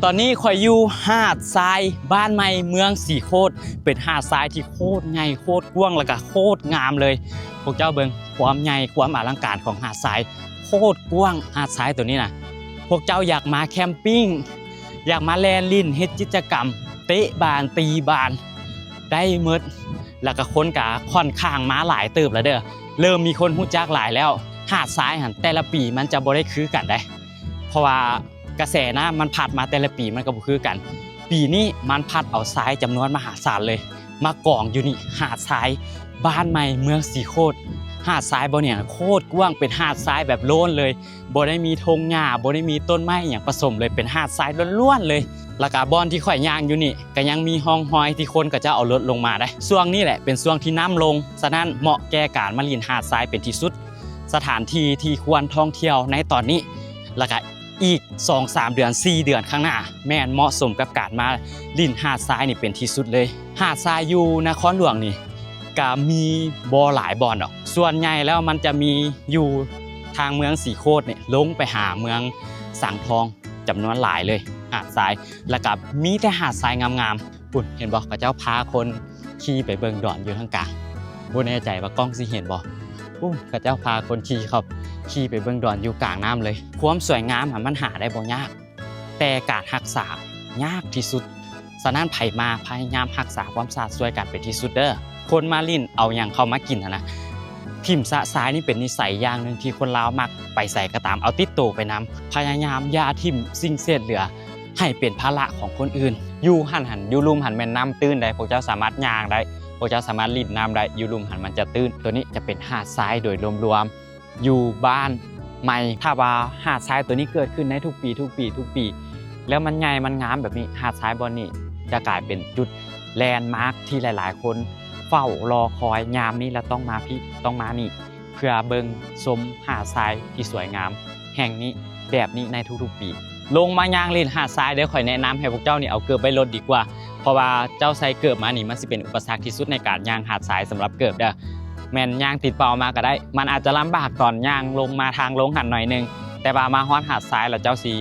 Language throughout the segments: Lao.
ຕອນນີ້ຂ້ອຍຢູ່ຫາດຊາຍບ້ານໃໝ່ເມືອງສີໂຄດ ເປັນຫາດຊາຍທີ່ໂຄດໃຫຍ່ ໂຄດກວ້າງ ແລ້ວກະໂຄດງາມເລີຍ. ພວກເຈົ້າເບິ່ງຄວາມໃຫຍ່ ຄວາມອະລັງການຂອງຫາດຊາຍ ໂຄດກວ້າງ. ຫາດຊາຍໂຕນີ້ນະ ພວກເຈົ້າຢາກມາແຄມປິງ ຢາກມາແລ່ນຫຼິ້ນ ເຮັດກິດຈະກຳ ເຕະບານ ຕີບານ ໄດ້ໝົດ ແລ້ວກະຄົນກະຂ້ອນຂ້າງມາຫຼາຍເຕີບແລ້ວເດີ ເລີ່ມມີຄົນຮູ້ຈັກຫຼາຍແລ້ວ. ຫາດຊາຍຫັ້ນ ແຕ່ລະປີມັນຈະບໍ່ໄດ້ຄືກັນໃດ ເພາະວ່າກະແສນ້ຳມັນພັດມາແຕ່ລະປີມັນກະບໍ່ຄືກັນ. ປີນີ້ມັນພັດເອົາຊາຍຈຳນວນມະຫາສານເລີຍ ມາກອງຢູ່ນີ້ ຫາດຊາຍບ້ານໃໝ່ເມືອງສີໂຄດ. ຫາດຊາຍບ່ອນນີ້ໂຄດກວ້າງ ເປັນຫາດຊາຍແບບໂລນເລີຍ ບໍ່ໄດ້ມີທົ່ງຫຍ້າ ບໍ່ໄດ້ມີຕົ້ນໄມ້ຫຍັງປະສົມເລີຍ ເປັນຫາດຊາຍລ້ວນໆເລີຍ. ແລ້ວກະບ່ອນທີ່ຂ້ອຍຍ່າງຢູ່ນີ້ ກະຍັງມີຮ່ອງຮອຍທີ່ຄົນເຂົາເຈົ້າເອົາລົດລົງມາໄດ. ຊ່ວງນີ້ແຫຼະເປັນຊ່ວງທີ່ນ້ຳລົງ ສະນັ້ນເໝາະແກ່ການມາຫຼິ້ນຫາດຊາຍເປັນທີ່ສຸດ. ສະຖານທີ່ທີ່ຄວນທ່ອງທ່ຽວໃນຕອນນີ້ ແລ້ວກະອີກສອງສາມເດືອນ ສີ່ເດືອນຂ້າງໜ້າ ແມ່ນເໝາະສົມກັບການມາຫຼິ້ນຫາດຊາຍນີ້ເປັນທີ່ສຸດເລີຍ. ຫາດຊາຍຢູ່ນະຄອນຫຼວງນີ້ ກະມີບໍ່ຫຼາຍບ່ອນດອກ ສ່ວນໃຫຍ່ແລ້ວມັນຈະມີຢູ່ທາງເມືອງສີໂຄດນີ້ ລົງໄປຫາເມືອງສັງທອງ ຈຳນວນຫຼາຍເລີຍ ຫາດຊາຍ ແລ້ວກະມີແຕ່ຫາດຊາຍງາມໆ. ພຸ້ນ ເຫັນບໍ່ ເຂົາເຈົ້າພາຄົນຂີ່ໄປເບິ່ງດອນຢູ່ທາງກາງ. ບໍ່ແນ່ໃຈວ່າກ້ອງຊິເຫັນບໍ່. ພຸ້ນ ເຂົາເຈົ້າພາຄົນຂີ່ເຂົ້າ ຂີ່ໄປເບິ່ງດອນຢູ່ກາງນ້ຳເລີຍ. ຄວາມສວຍງາມຫັ້ນມັນຫາໄດ້ບໍ່ຍາກ ແຕ່ການຮັກສາຍາກທີ່ສຸດ. ສະນັ້ນໃຜມາພະຍາຍາມຮັກສາຄວາມສະອາດຊ່ວຍກັນເປັນທີ່ສຸດເດີ. ຄົນມາຫຼິ້ນເອົາຫຍັງເຂົ້າມາກິນຫັ້ນນະ. ຖິ້ມຊະຊາຍນີ້ເປັນນິໄສຢ່າງໜຶ່ງທີ່ຄົນລາວມັກ ໄປໃສກະຕາມເອົາຕິດໂຕໄປນຳ. ພະຍາຍາມຢ່າຖິ້ມສິ່ງເສດເຫຼືອໃຫ້ເປັນພາລະຂອງຄົນອື່ນ. ຢູ່ຫັ້ນຫັ້ນ ຢູ່ລຸ່ມຫັ້ນແມ່ນນ້ຳຕື້ນໃດ ພວກເຈົ້າສາມາດຍ່າງໄດ້ ພວກເຈົ້າສາມາດຫຼິ້ນນ້ຳໄດ້ ຢູ່ລຸ່ມຫັ້ນມັນຈະຕື້ນ. ໂຕນີ້ຈະເປັນຫາດຊາຍໂດຍລວມໆ ຢູ່ບ້ານໃໝ່. ຖ້າວ່າຫາດຊາຍໂຕນີ້ເກີດຂຶ້ນໃນທຸກປີ ທຸກປີ ທຸກປີ ແລ້ວມັນໃຫຍ່ມັນງາມແບບນີ້ ຫາດຊາຍບ່ອນນີ້ຈະກາຍເປັນຈຸດແລນມາກທີ່ຫຼາຍໆຄົນເຝົ້າລໍຄອຍ ຍາມນີ້ລະຕ້ອງມາພີ້ ຕ້ອງມານີ້ ເພື່ອເບິ່ງຊົມຫາດຊາຍທີ່ສວຍງາມແຫ່ງນີ້ ແບບນີ້ໃນທຸກໆປີ. ລົງມາຍ່າງຫຼິ້ນຫາດຊາຍເດີ ຂ້ອຍແນະນຳໃຫ້ພວກເຈົ້ານີ້ເອົາເກີບໄວ້ລົດດີກວ່າ ເພາະວ່າເຈົ້າໃສ່ເກີບມານີ້ ມັນຊິເປັນອຸປະສັກທີ່ສຸດໃນການຍ່າງຫາດຊາຍສຳລັບເກີບເດີ. ແມ່ນຍ່າງຕິດເປົ້າມາກະໄດ້ ມັນອາດຈະລຳບາກຕອນຍ່າງລົງມາທາງລົງຫັ້ນໜ້ອຍໜຶ່ງ ແຕ່ວ່າມາຮອດຫາດຊາຍແລ້ວເຈົ້າຊິ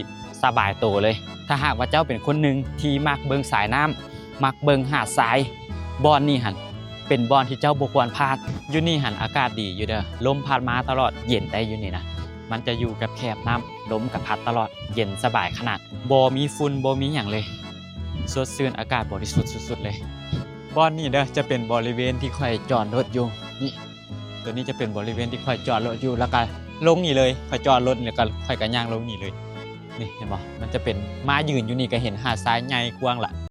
ສະບາຍໂຕເລີຍ. ຖ້າຫາກວ່າເຈົ້າເປັນຄົນໜຶ່ງທີ່ມັກເບິ່ງສາຍນ້ຳ ມັກເບິ່ງຫາດຊາຍ ບ່ອນນີ້ຫັ້ນເປັນບ່ອນທີ່ເຈົ້າບໍ່ຄວນພາດ. ຢູ່ນີ້ຫັ້ນອາກາດດີຢູ່ເດີ ລົມພັດມາຕະຫຼອດ ເຢັນໄດ໋ຢູ່ນີ້ນະ. ມັນຈະຢູ່ແຄບໆນ້ຳ ລົມກະພັດຕະຫຼອດ ເຢັນສະບາຍຂະໜາດ ບໍ່ມີຝຸ່ນ ບໍ່ມີຫຍັງເລີຍ ສົດຊື່ນ ອາກາດບໍລິສຸດສຸດໆເລີຍ. ບ່ອນນີ້ເດີ ຈະເປັນບໍລິເວນທີ່ຂ້ອຍຈອດລົດຢູ່ນີ້ ໂຕນີ້ຈະເປັນບໍລິເວນທີ່ຂ້ອຍຈອດລົດຢູ່ ແລ້ວກະລົງນີ້ເລີຍ ຂ້ອຍຈອດລົດ ແລ້ວກະຂ້ອຍກະຍ່າງລົງນີ້ເລີຍ. ນີ້ເຫັນບໍ່ ມັນຈະເປັນ ມາຢືນຢູ່ນີ້ກະເຫັນຫາດຊາຍໃຫຍ່ກວ້າງລະ.